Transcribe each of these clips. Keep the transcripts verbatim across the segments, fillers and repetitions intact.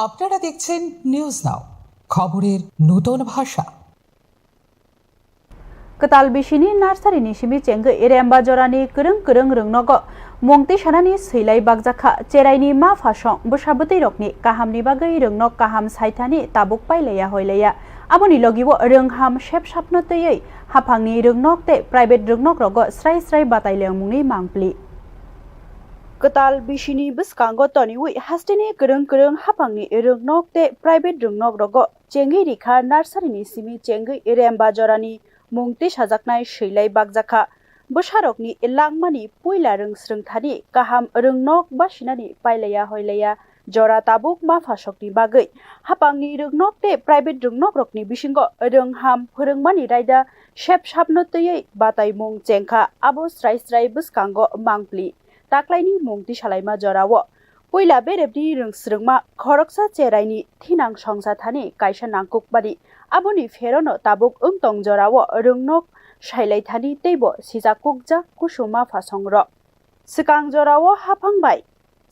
আপনারা দেখছেন news now, খবরের নতুন ভাষা। Kwtal bisini nursery ni simi chengwi remba jorani kwrwng kwrwng rwngnogo mung tisanani swilai bakjakha. Cheraini ma phasong bwsa bwtwi rokni kahamni bagwi rwngnok kaham saithani tabuk pailaiya hoilaiya. Aboni logibo rwngham sep sapno twiwi haphangni rwngnok tei private rwngnok rogo srai srai batai lengmungni mangpli. Kwtal bisini bwskango toniwi hasteni kwrwng kwrwng haphangni rwngnok tei private rwngnok rogo chengwi rikha nursery ni simi chengwi remba jorani mung tisajaknai swilai bakjakha. Bwsarokni langmani puila rwng swrwngthani kaham rwngnok basinani pailaiya hoilaiya jora tabuk ma phasokni bagwi. Haphangni rwngnok tei private rwngnokrokni bisingo rwngham phwrwngmani raida sep sapno twiwi bataimung chengkha, abo srai srai bwskango mangpli. Taklaini mung tisalaima jorao puila berepni rwng swrwngma khoroksa cheraini thinang songsa thani kaisa nangkukmani. Aboni pherono tabuk wng tong jorao rwngnok sailaithani teibo sijak kukjak kusuma phasongrok. Swkang jorao haphang bai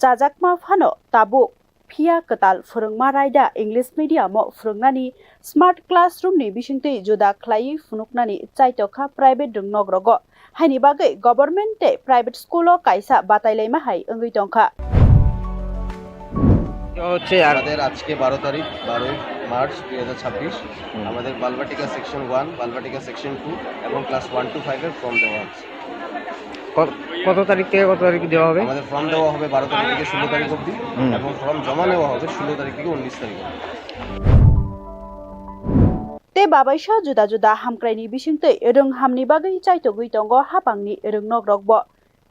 chajakma phano tabuk phiya kwtal phwrwngma raida English medium o phwrwngnani smart classroom ni bisingtwi juda khlaiwi phunuknani chaitokha private rwngnok rogo. Haini bagwi government tei private school o kaisa batailaima hai wngwi tongkha. হচ্ছে আর আমাদের আজকে বারো তারিখ, বারোই মার্চ দুই হাজার ছাব্বিশ। হুম। আমাদের Balvatika section one, Balvatika section two এবং ক্লাস ওয়ান টু ফাইভের ফর্ম দেওয়া হচ্ছে। ক-, কত তারিখ থেকে কত তারিখ দেওয়া হবে? আমাদের ফর্ম দেওয়া হবে বারো তারিখ থেকে ষোলো তারিখ অবধি। হুম। এবং ফর্ম জমা নেওয়া হবে ষোলো তারিখ থেকে উনিশ তারিখ অবধি। Tei babaisa juda juda hamkraini bisingtwi rwnghamni bagwi chaitogwi tongo haphangni rwngnok rokbo.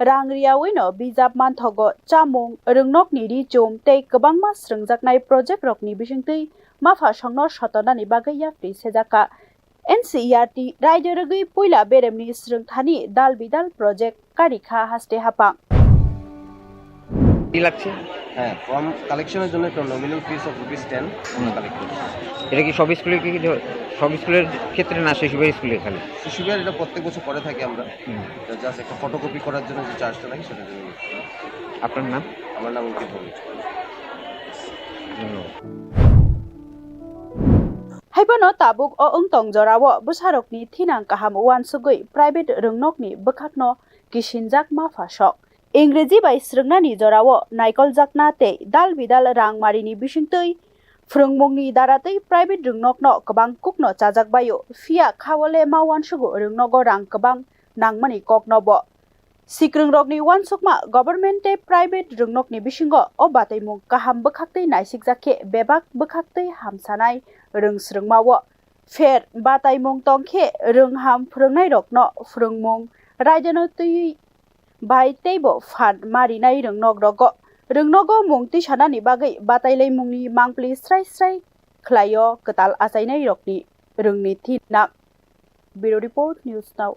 Rang riyawi no bijap manthogo, chamung, rwngnokni ri chum tei kwbangma srwngjaknai project rokni bisingtwi maphasongno sotonani bagwi yapri sejakha. N C E R T raida rwgwi puila beremni srwngthani dal bidal project karikha haste haphang. কি লাগছে? হ্যাঁ, ফর্ম কালেকশনের জন্য একটা নমিনাল ফিস of rupees ten আমরা কালেক্ট করছি। এটা কি সব স্কুলে কি ধ-, সব স্কুলের ক্ষেত্রে না শিশু বিহার স্কুলে খালি? শিশু বিহার এটা প্রত্যেক বছর করে থাকি আমরা। হুম। এটা জাস্ট একটা ফটোকপি করার জন্য যে চার্জটা লাগে সেটার জন্য নিচ্ছি। আপনার নাম? আমার নাম অঙ্কিত ভৌমিক। ধন্যবাদ। Haiphano tabuk o wng tong jorao bwsarokni thinang kaham uansugwi private rwngnokni bwkhakno kisinjak maphasok. Ingreji bai srwngnani jorao naikoljakna tei dal bidal rang marini bisingtwi phwrwngmungni daratwi private rwngnokno kwbang kukno chajak baio, phiya khawole ma uansugo rwngnogo rang kwbang nangmani koknobo. Sikrwngrokni uansukma government tei private rwngnokni bisingo o bataimung kaham bwkhaktwi naisikjak khe bebak bwkhaktwi hamsanai rwng swrwngmao. Pher bataimung tong khe rwng ham phwrwngnairokno phwrwngmung raidano twiwi bai teibo phan ma rinai rwngnok rogo. Rwngnogo mung tisanani bagwi batailaimungni mangpli srai srai khlaio kwtal achainairokni rwngni thinak. Bureau Report, News Now.